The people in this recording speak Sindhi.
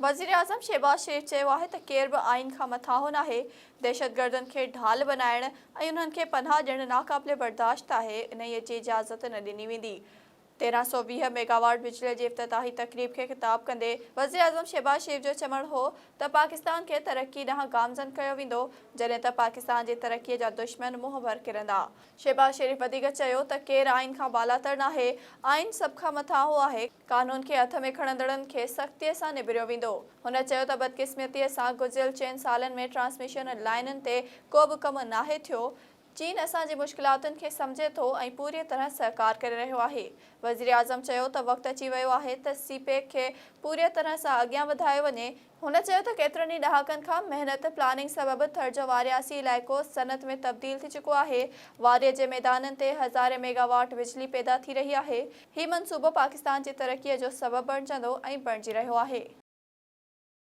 وزيراعظم شهباز شريف چيو آهي ته ڪير به آئين کان مٿانهون ناهي، دهشتگردن کي ڍال بنائڻ ۽ انهن کي پناهه ڏيڻ ناقابل برداشت آهي، انهيء جي اجازت نه ڏني ويندي. 1320 ميگاواٽ بجلي جي افتتاحي تقريب کي خطاب ڪندي وزيراعظم شهباز شريف جو چوڻ هو ته پاڪستان کي ترقي ڏانهن گامزن ڪيو ويندو، جڏهن ته پاڪستان جي ترقي جا دشمن منهن ڀر ڪرندا. شهباز شريف وڌيڪ چيو ته ڪير آئين کان بالاتر ناهي، آئين سڀ کان مٿانهون آهي، قانون کي هٿ ۾ کڻندڙن کي سختيء سان نبيريو ويندو. هن چيو ته بدقسمتيء سان گذريل چئن سالن ۾ ٽرانسميشن لائينن تي ڪو به ڪم ناهي ٿيو، چين اسان جي مشڪلاتن کي سمجهي ٿو ۽ پوريء طرح سهڪار ڪري رهيو آهي. وزيراعظم چيو ته وقت اچي ويو آهي ته سي پيڪ کي پوريء طرح سان اڳيان وڌايو وڃي، هن چيو ته ڪيترن ئي ڏهاڪن کان محنت، پلاننگ سبب ٿر جو وارياسي علائقو صنعت ۾ تبديل ٿي چڪو آهي، واريء جي ميدانن تي هزارين ميگا واٽ بجلي پيدا ٿي رهي آهي، هي منصوبو پاڪستان جي ترقيء جو سبب بڻجندو ۽ بڻجي رهيو آهي.